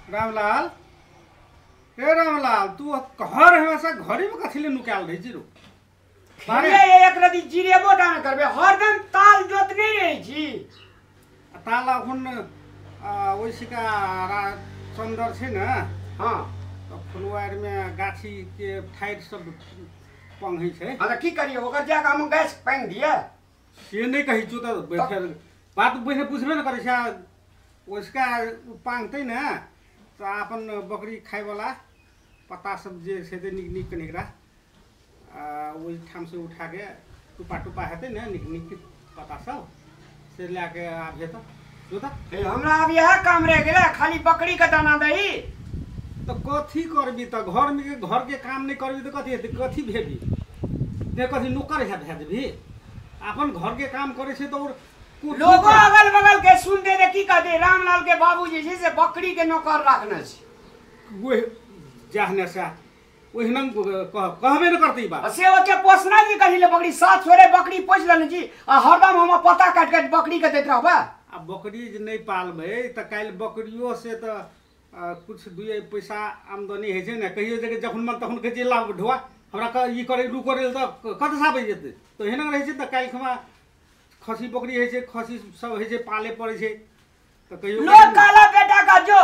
रामलाल, ए रामलाल, तू घर हमेशा घरे में कथी ले नुकायल रही छी रो? एक रति जिरेबो टा ने करबे, हरदम ताल जोत नहीं रहे छी। ताल अखन ओइसिका चन्दर छै ने। हाँ, तऽ फुलवार में गाछी के ठाइर सब पंघै छै। हाँ, तऽ की करिए ओकर जाके हम गैस पानि दिए से नहीं कहै छु तऽ फेर बात पहिने पुछबे ने करै छै। ओइसका पांगतै ने तऽ अपन बकरी खायवला पत्ता सब जे छै ते नीक नीक कनिकरा ओहिठाम से उठाके टुपा टुपा हेतै ने नीक नीक पत्ता सब से लए के आबिहे तऽ जो तऽ। हमरा अब इएह काम रहि गेलै, खाली बकरी के दाना दही। तऽ कथी करबी तऽ घर में घर के काम नहीं करबी तऽ कथी हेतै, कथी भेबी ने, कथी नौकर है भए जेबही? अपन घर के काम करै छै तऽ लोगो अगल बगल के सुन दे की कहते रामलाल के बाबूजी जी से बकरी के नौकर रखने छै। वही जाहने से ओहिना कहबे न करतै बात। से ओते पोसना जी कही ले बकरी सात छोरे बकरी पोस लेने जी आ हरदम हम पत्ता काट काट बकरी के दैत रहबा। आ बकरी जे नहीं पालबै तऽ काल्हि बकरियो से तऽ कुछ दुई पैसा आमदनी होइ छै ने। कहियो जे जखन मन तखन कहै छै लाभ ढोआ हमरा ई करे रू करे तऽ कतऽसँ आबै जेतै? तऽ एहना रहै छै तऽ काल्हि खमा खसी बकरी होइ छै, खसी सब होइ छै, पाले पड़ै छै तऽ कहियो लोग कहला बेटा का जो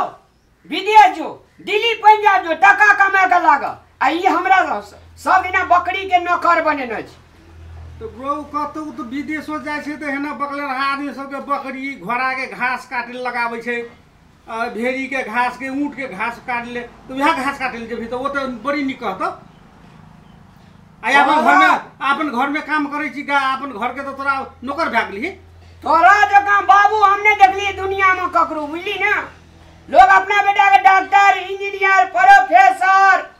विदेश जो दिल्ली पंजाब जो टका कमा के लाग आ ई हमरा सब दिना बकरी के नौकर बनेने छै। तऽ गौ कतौ तऽ विदेशो जाइ छै तऽ एहना बकले आदमी सबके बकरी घोड़ा के घास काटे लगाबै छै, भेड़ी के घास के ऊँट के घास काट ले तऽ वएह घास काटे ले जेबही तऽ ओ तऽ बड़ी नीक कहतौ। आ अपन घर में काम करै छी गा, अपन घर के तऽ तोरा नौकर भए गेलही। तोरा जकाँ बाबू हम नहि देखलियै दुनिया में ककरो, बुझली ने? लोग अपना बेटा के डॉक्टर इंजीनियर प्रोफेसर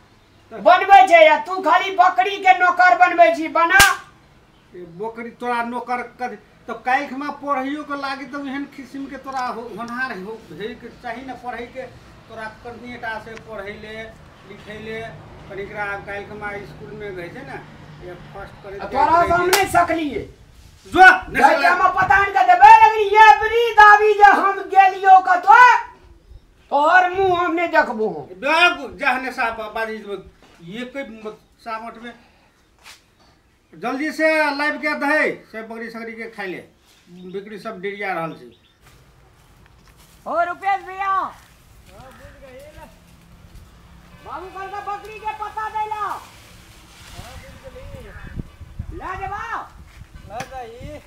बनबै छै आ तू खाली बकरी के नौकर बनबै छी। बना बकरी तोरा नौकर कर तऽ काल्हि खमा पढ़ैयो के लागी तऽ एहन किस्म के तोरा होनहार होइके चाही ने। पढ़ै के तोरा कनिएटा से पढ़ै ले लिखै ले कनिकरा काल्हि खमा स्कूल में रहै छै ने ये फर्स्ट करे तोरा से हम नहीं सकलिए जो नहीं हम पता नहीं के देबे लेकिन ये बरी दाबी जे हम गेलियो कतो तोहर मुंह हम नहीं देखबो। बैग जहने साहब बाजी ये कोई सामट में जल्दी से लाइव के दहे से बकरी सकरी के खाइ ले, बिक्री सब डिरिया रहल छै। ओ रुपेश भैया बाबू कल का बकरी के पत्ता देला। हां बुझ गेली, ला देबा ला जाई।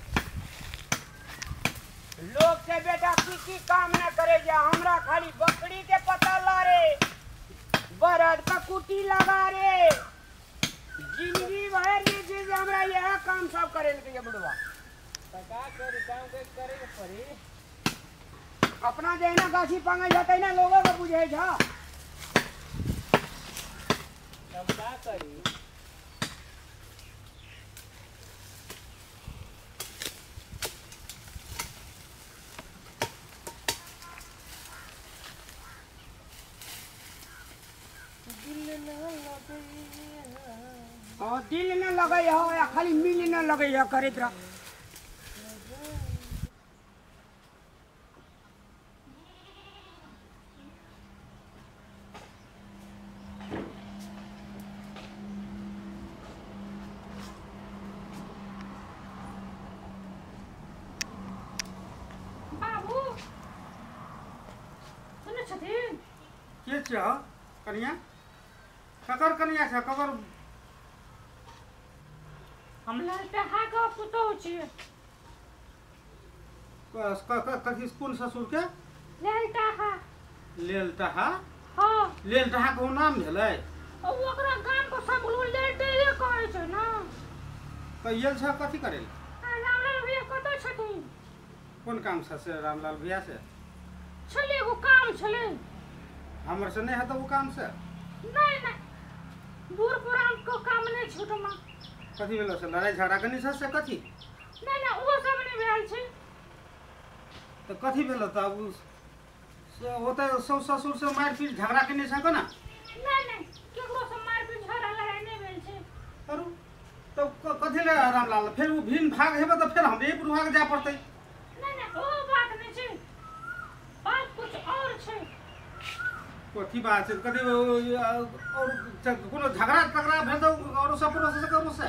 लोग के बेटा की की काम न करे जा, हमरा खाली बकरी के पत्ता ला रे, बरद का कुटी लगा रे, जिंदगी भर जे जे हमरा यह काम सब करे के बुढ़वा। त का करी, काम के करे के पड़ी। अपना जहिना गाछी पांगे जतै ना लोगों के बुझै छ। तब का करी? और दिल न लगे हो या खाली मिल न लगे हो करैत रह। बाबू सुनै छथिन के छ कनिया? ककर कनिया छ? ककर? हम ललटहा के पुतोहु छियै। कथी कोन ससुर के? ललटहा। ललटहा? हाँ। ललटहा के नाम भेलै? ओ ओकरा गाम के सब लोग ललटहे कहै छै ने। तऽ येल छ कथी करै? रामलाल भैया कतऽ छथिन? कोन काम छ से रामलाल भैया से? छलै एगो काम छलै। हमर से नहीं हेतौ ओ काम से? नहीं नहीं, बूढ़ पुरान के काम नहीं छूटमा। कथी भेलो से लड़ाई झगड़ा कनी छ से कथी? नहीं नहीं, ओ सब नहीं भेल छै। तऽ कथी भेलो तऽ उ ओतऽ सौ ससुर से मारि पीट झगड़ा केने छ कोना? नहीं नहीं, केकरो से मारि पीट झगड़ा लड़ाई नहीं भेल छै। करू तब कथी ले रामलाल फेर उ भिन्न भाग हेबे तऽ फेर हमरे बुढ़वा के जाय पड़तै। नहीं नहीं, ओ बात नहीं छै, बात कुछ और छै। कथी बात छै कथी और कोनो झगड़ा तगड़ा भेल तऽ औरो सब पड़ोस से करो से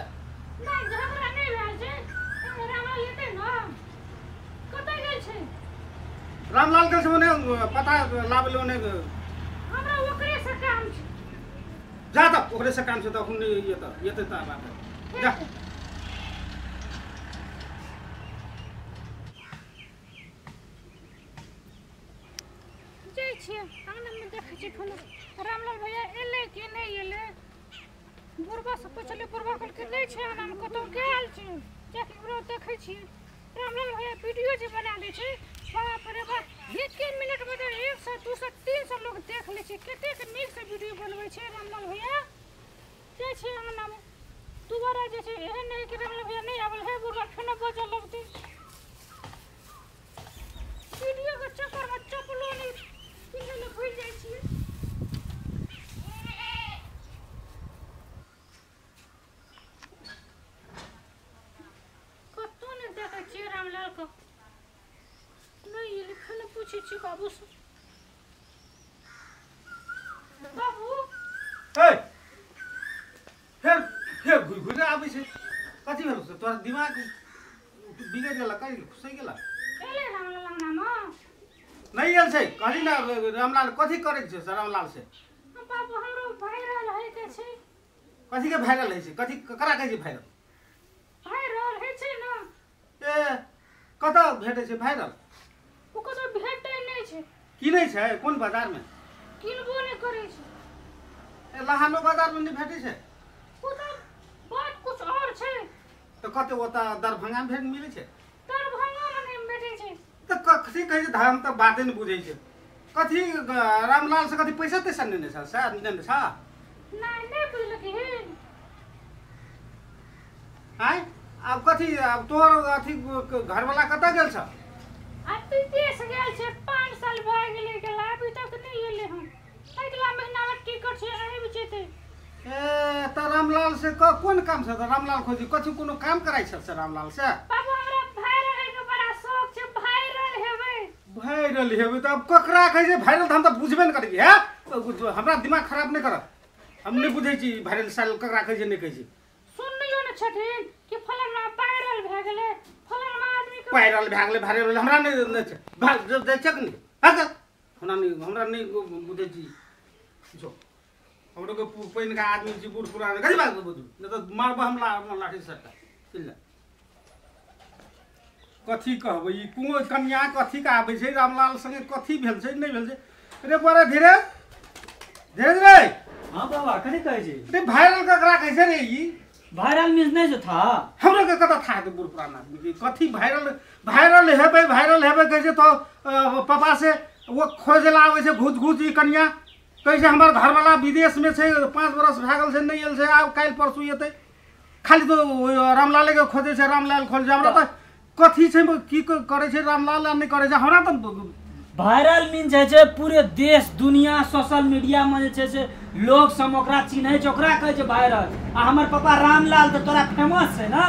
नहीं झगड़ा नहीं भेल छै। रामलाल एतै न? कतऽ गेल छै? रामलाल गेल छै ओने पता लाबै ले ओने। हमरा ओकरे से काम छै। जा तऽ ओकरे से काम छै तऽ अखन नहि एतऽ एतै तऽ बात जा। जाइ छियै आंगनमे देखै छियै फेनो रामलाल भैया एलै कि नहि एलै। बुढ़बा से पुछलियै, बुढ़बा कहलकै नहि छै आंगनामे, कतहु गेल छै। जाके ओकरो देखै छियै। रामलाल भैया वीडियो जे बना दै छै, बाप रे बाप, एके मिनटमे तऽ 100, 200, 300 लोग देख लै छै। कतेक नीकसँ वीडियो बनबै छै रामलाल भैया। जाइ छियै आंगनामे दोबारा जे छै एहन नहि कि रामलाल भैया नहि आबल हे, बुढ़बा फेनो बजऽ लगतै। वीडियोके चक्करमे चप्पलो नहि पिन्है लए भूलि जाइ छियै। कतहु नहि देखै छियै रामलालके, नहि एलै। फेनो पूछै छियै बाबूसँ। बाबू ए फेर फेर घुरि घुरि आबै छै। कथी भेल से तोहर दिमाग बिगड़ि गेल? कहीं खुसि गेल? एलै रामलाल अंगनामे? नहि आयल छै। कहली ने रामलाल कथी करै छै से रामलाल से? बाबू हमरो वायरल होइके छै। कथी के वायरल होइ छै? कथी ककरा कहै छै वायरल? वायरल होइ छै ने। ए कतऽ भेटै छै वायरल? ओ कतौ भेटै नहि छै। किनै छै कोन बाजारमे? किनबो नहि करै छै। ए लहानो बाजारमे नहि भेटै छै? ओ तऽ बात कुछ और छै। तऽ कते ओतऽ दरभंगामे भेट मिलै छै? दरभंगामे नहि भेटै छै। तऽ कथी कहै छै? हम तऽ बाते नहि बुझै छै। कथी रामलाल से कथी पैसा तैसा नेने छ से नेने छ? नहि नहि बुझलखिन। आँय आब कथी आब तोहर अथी घरवाला कतऽ गेल छ? आब विदेश गेल छै, 5 साल भए गेलै गेला, अभी तक नहि एलै हन। अगिला महीनामे टिकट छै, आबि जेतै। ए तऽ रामलाल से कोन काम छ? तऽ रामलाल खोजी कथी कोनो काम कराइ छ से रामलाल से? बाबू हमरा वायरल होइके बड़ा शौक छै, वायरल हेबै। वायरल हेबै तऽ आब ककरा कहै छै वायरल? तऽ हम तऽ बुझबे नहि करै छी। हे हमरा दिमाग खराब नहि करत, हम नहि बुझै छी वायरल सायल ककरा कहै छै नहि कहै छै। सुनलियो ने छथिन कि फलाना वायरल भए गेलै, फलाना आदमी के वायरल भए गेलै वायरल भेलै। हमरा नहि नहि छै जाइ छै कि नहि? हँ हमरा नहि बुझै छी। जो हमरो के पहिलका आदमी छी, बूढ़ पुरान कथी बात बुझू, नहि तऽ मारबह हम लाठी सट्टा। चलि जा। कथी कहबै ई कोनो कन्या कथी के आबै छै रामलाल संगे कथी भेल छै नहि भेल छै? रे बड़ा धीरे धीरे रे। हाँ बाबा कथी कहै छी? रे वायरल ककरा कहै छै रे? ई वायरल मीन्स नहि जो था। हमरो के कतऽ था बूढ़ पुरान आदमी के कथी वायरल वायरल हेबै वायरल हेबै कहै छै तऽ पापा से ओ खोजे ला आबै छै घुस घुस ई कन्या। कहै छै हमर घरवाला विदेशमे छै, 5 बरस भए गेल छै नहि आयल छै, आब काल्हि परसू एतै। खाली तऽ रामलालेके खोजै छै, रामलाल खोजै छै। हमरा तऽ कथी छै की करै छै रामलाल आ नहि करै छै हमरा तऽ वायरल मीन्स होइ छै पूरे देश दुनिया सोशल मीडिया में जे छै से लोग सब ओकरा चिन्है छै, ओकरा कहै छै वायरल। आ हमर पापा रामलाल तऽ तोरा फेमस छै ने,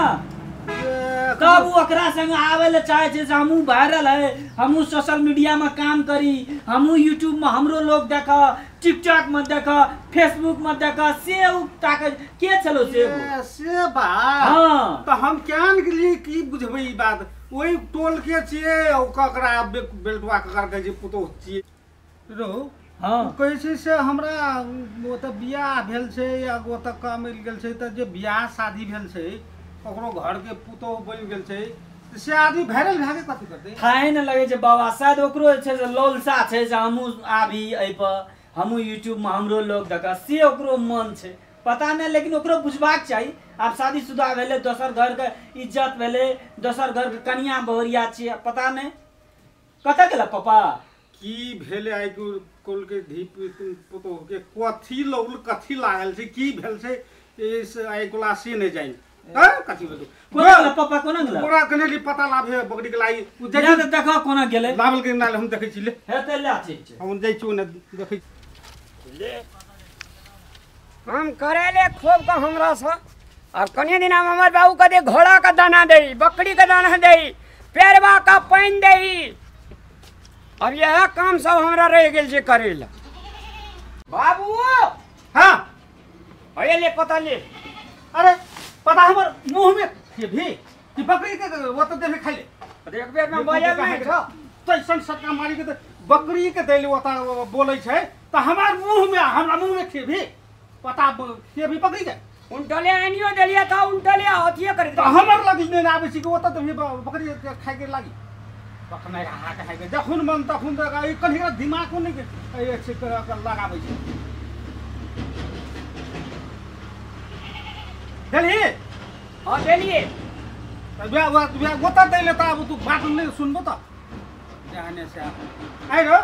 तब ओ ओकरा संग आबै लए चाहै छै जे हमहूँ वायरल है, हमहूँ सोशल मीडिया में काम करी, हमहूँ यूट्यूब में हमरो लोग देख, टिकटॉक में देख, फेसबुक में देख। से उ ताकै के छलो से बात। हाँ तऽ हम केहन गेलियै की बुझबै ई बात? ओहि टोल के छियै ककरा बेलटुआ ककरा कहै छै पुतोहु छियै रौ। हाँ कहै छै से हमरा ओतऽ बियाह भेल छै या ओतऽ काम मिल गेल छै, तऽ जे बियाह शादी भेल छै ककरो घरके पुतोहु बनि गेल छै से आदमी वायरल भए के कथी करतै? थाहे ने लगै छै बाबा, शायद ओकरो जे छै से लौलसा छै जे हमहूँ आबी एहिपर, हमहूँ यूट्यूबमे हमरो लोग देख, से ओकरो मन छै। पता नहि, लेकिन ओकरो बुझबाक चाही। आब शादीशुदा भेलै, दोसर घरके इज्जत भेलै, दोसर घरके कनिया बहुरिया छियै, पता नहि कतऽ गेलै पापा। की भेलै आइ कुल के धी पुतोहु के कथी लौल कथी लागल छै की भेल छै आइ कुला से नहि जानि। कथी भेल कोना गेलै पापा, कोना गेलै? ओकरा कने पता लाभे बकरी के लाई जा तऽ देखऽ कोना गेलै। लावल के नाल हम देखै छी ले हेतै ले ठीक छै, हम जाइ छी ओने देखै ले। हम करेले खूब का हमरा से और कनिया दिन हमर बाबू के दे घोड़ा का दाना दे, बकरी का दाना दे, पेरवा का पानि दे। अब यह काम सब हमरा रह गेल छै करै लए। बाबू हाँ अरे ले पता ले। अरे पता हमर मुंह में ये भी कि बकरी के वो तो देवे खाले। एक बेर में बजल नहीं छो। तैसन सटका मारी के बकरी के देले ओता बोलै छै त हमार मुंह में हमरा मुंह में खेबी पता खेबी बकरी के उनटले आनियो देलिया था उनटले अथिए कर त हमर लगी नै आबै छी कि ओता त बकरी खाइ के लागी बकनै हा के खाइ के जखुन मन तखुन त कनि दिमाग नै लगाबै छै देलही। हां देलिए। ओता दैले त अब तू बात नै सुनबो त जाने से आइ र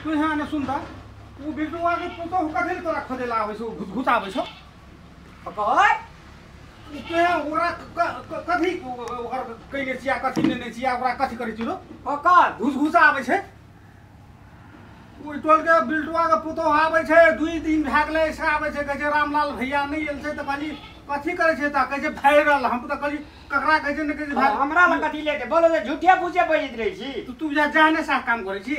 तू यहाँ ने सुन त उ बिटुआ के पुतोहु कथि तोरा खोजे आबै छौ घुस आबै छौ कह तू यहाँ ओकरा कथि ओकर कैले छिया कथि नेने छिया ओकरा कथि करै छियो ककर घुस घुस आबै छै ओइ टोल के बिल्टुआ के पुतोहु आबै छै 2 दिन भए गेलै से आबै छै कहै छै रामलाल भैया नै आयल छै त कहली कथि करै छै त कहै छै वायरल। हम त कहली ककरा कहै छै नै कहै छै हमरा लग कथि लेते बोलो जे झूठे फूसे बजैत रहै छी तू जाने सा काम करै छी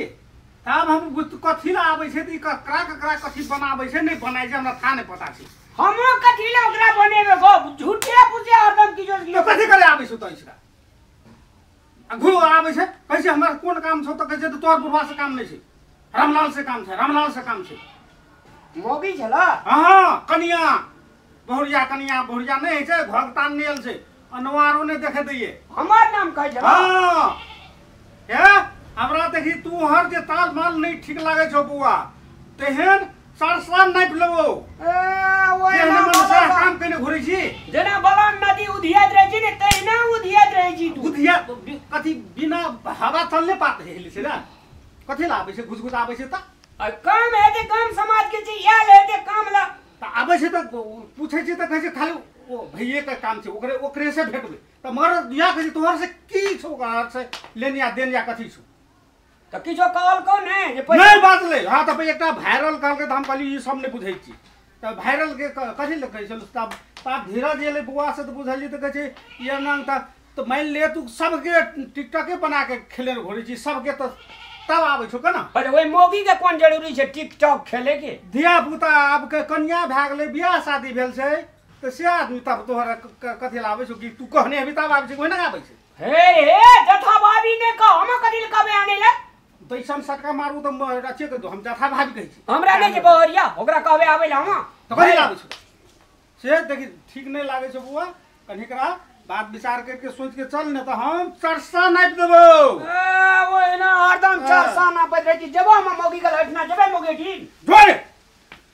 तब हम कथि ला आबै छै त ई ककरा ककरा कथि बनाबै छै नै बनाइ छै हमरा थाह नै पता छै। हमो कथि ला ओकरा बनेबे गो झूठे फूसे हरदम किछो त कथि करे आबै छौ त इसरा आ घु आबै छै कहै छै हमरा कोन काम छौ त कहै छै तोर बुढ़वा से काम नै छै रामलाल से काम छै रामलाल से काम छै। मौगी छला। हां कनिया बहुरिया कनिया बहुरिया नै छै घोघतान नै आयल छै अनवारो नै देखे दैये हमर नाम कहै छला। हां हे हमरा देखी तू हर जे ताल माल नै ठीक लागै छौ बुआ तेहन सरसरा नापि लेबो। ए ओए मन से काम केने घुरै छी जेना बलान नदी उधियाइत रहै छी ने तहिना उधियाइत रहै छी तू उधिया कथि बिना हवा चलले पात हेले छै ना कथि ला आबै छै घुस घुस आबै छै त आ काम हेतै काम समाज के छै आयल हेतै काम ला त आबै छै त पूछै छै त कहै छै खाली ओ भैये के काम छै ओकरे ओकरे से भेटबै त मगर या कहै छै तोहर से की छौ ओकर से लेन या देन या कथि छौ त किछो कहल को नै जे नै बाजलै। हां त एकटा वायरल कहलकै त हम कहली ई सब नै बुझै छी त वायरल के कथि ले कहै छै तब तब धीरज एलै बुआ से त बुझलियै त कहै छै ई एना त मान ले तू सबके टिकटके बना के खेले घोरै छी सबके त तब आबै छौ केना। अरे ओइ मौगी के कोन जरूरी छै टिकटॉक खेले के धिया पुता आब के कन्या भए गेलै बियाह शादी भेल छै त से आदमी तब तोहर कथि ला आबै छौ कि तू कहने हेबी तब आबै छै ओहिना आबै छै। हे हे जथा भाभी ने कह हम कथि ले कहबै आनै ले दैसन सटका मारू त रचे के हम जथा भाभी कहै छी हमरा नै छै बहरिया ओकरा कहबै आबै ला हम त कथि ला आबै छौ से देखी ठीक नै लागै छौ बुआ कनिकरा बात विचार करके सोच के चल ने त हम चरसा नापि देबौ। ए ओहिना हरदम चरसा नापैत रहै छी जेबो हम मौगी के लठना जेबै मौगी ठीक जोरे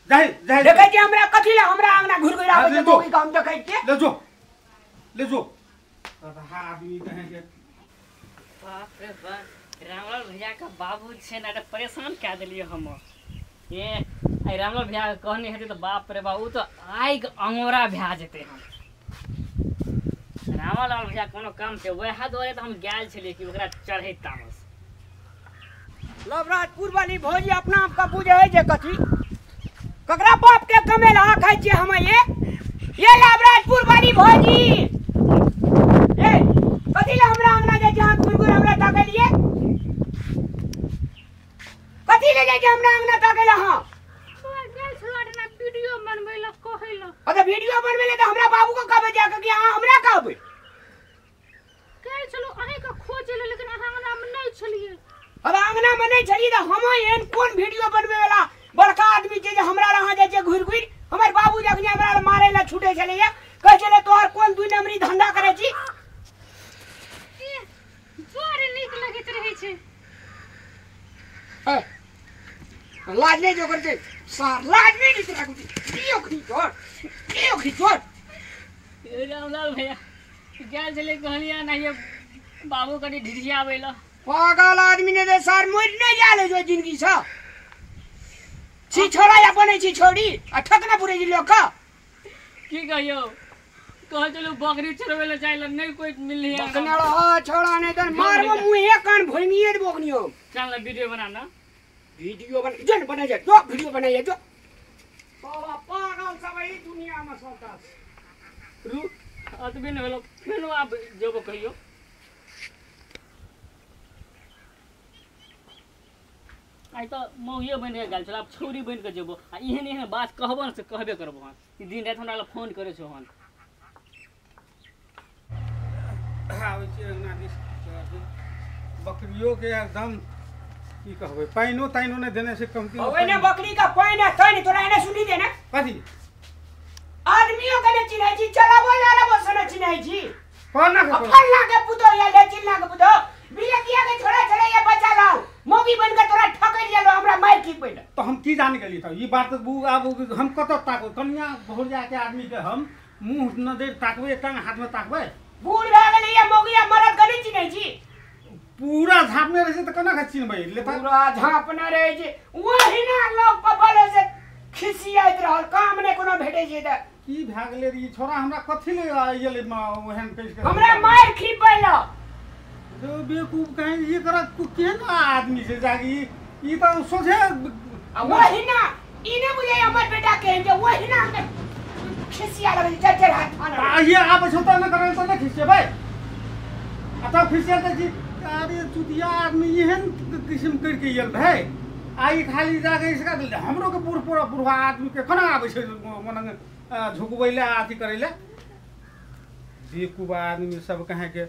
जाहि जाहि देखै छी हमरा कथि ले हमरा अंगना घुर घुर आबै छै मौगी के हम देखै छियै ले जो ले जो हा आदमी कहे के बाप रे बाप रामलाल भैया के बाबू छै ने परेशान कए देलियै हम। ए आइ रामलाल भैया के कहने हेतै त बाप रे बाप उ त आगि अंगोरा भए जेतै। हम रामलाल भैया कोनो काम छै वएह दुआरे त हम गेल छलियै कि ओकरा चढ़ै तामस। लवराजपुर वाली भौजी अपना आप के बुझै जे कथी ककरा बाप के कमेल हा खाइ छियै हम ये लवराजपुर वाली भौजी ए कथी ले हमरा अंगना जाइ छै घुर घुर हमरा ताकलिए कथी ले जाइ छै हमरा अंगना ताकैला। हां गेल छलौ ना वीडियो बनबै ला कहै ला। अच्छा वीडियो बनबै ले त हमरा बाबू के कहबै जा के कि अहाँ हमरा कहबै। गेल छलौ अहीं के खोजै ले लेकिन अहाँ अंगना में नै छलियै। अब अंगना में नै छलियै त हम एहन कोन वीडियो बनबै वाला बड़का आदमी छै जे हमरा अहाँ जाइ छै घुरि घुरि हमर बाबू जखनी हमरा मारै ला छूटै छलैया कहै छलै तोहर कोन दुई नंबरी धंधा करै छी। बड़ नीक लगैत रहै छै। लाज नै जोकर छै सार लाज नै तोरा कुछ दियो खिचोर दियो खिचोर। रामलाल भैया गेल छलै कहलियै नहीं बाबू कनि ढिढियाबै ला। पागल आदमी ने दे सार मरि नै जाल जो जिंदगी सँ छी छोड़ा या बनै छी छोड़ी आ ठकना पुरै छी लोक की कहियो कहै चलू बकरी चरबै ला जाइ ला नै कोइ मिललै। बकना रह छोड़ा नै त मारबो मुहे कान भोंगिए देबो अखनियो। चल ना वीडियो बनाना वीडियो बन जो न बनाइ जा जो वीडियो बनाइ जो बाबा पागल सब ई दुनिया में सबटा रु अतबे न भेलो फेनो आब जेबो कहियो। आइ तऽ मौगिए बनि कऽ गेल छल, आब छौरी बनि कऽ जेबो। आ एहन एहन बात कहबो ने से कहबे करबो हन। ई दिन राति हमरा लग फोन करै छौ हन। आबै छियै अङ्गना दिस। बकरियोके एकदम की कहबै, पानिओ तानिओ नहि देने छै कमती। ओहिने बकरी का पानि आ तानि तोरा एने सुनी दे ने। कथी? आदमियों के ने चिन्है छी, चलाबो लालाबो से ने चिन्है छी। कोना आ फल्ला के पुतो या ले चिल्ला के पुतो बिलतिया के छोड़ा चले या बच्चा लाल मौगी बन के तोरा ठकै गेलो, हमरा मार की पड़ल। तो हम की जान गेली तऽ ई बात आब हम कतऽ ताकब? कनिया बहुरिया के आदमी के हम मुँह नजर ताकबै, टांग हाथ में ताकबै? बूढ़ भए गेलै या मौगी आ मरद के नहि चिन्है छी। पूरा झाँपने रहै छै तऽ केना के चिन्हबै ले? पूरा झाँपने रहै छै, ओहिना लोक पर बोले से खिसियाइत रहल, काम नहि कोनो भेटै छै तऽ। की भए गेलै रे ई छोरा हमरा कथी ले गेलै ओहन कहि के? हमरा मारि खिपैल। जो बेवकूफ कहीं ई करा केहन आदमी छै जाकि ई तऽ सोझे। आ ओहिना ई नहि बुझै हमर बेटा केहन छै, ओहिना हमरा खिसिया लगै छै, चारि चारि हाथ थाना। आइए आबै छौ तऽ नहि करै तऽ नहि खिसियेबै, आ तब खिसियेतै छी। अरे चुतिया आदमी एहन किसिम करिके आयल भाइ, आ ई खाली जाके इसका हमरो के बूढ़ पूरा बुढ़वा आदमी के केना आबै छै मन झुकबै लए अथी करै लए। बेवकूफ आदमी सब कहे के।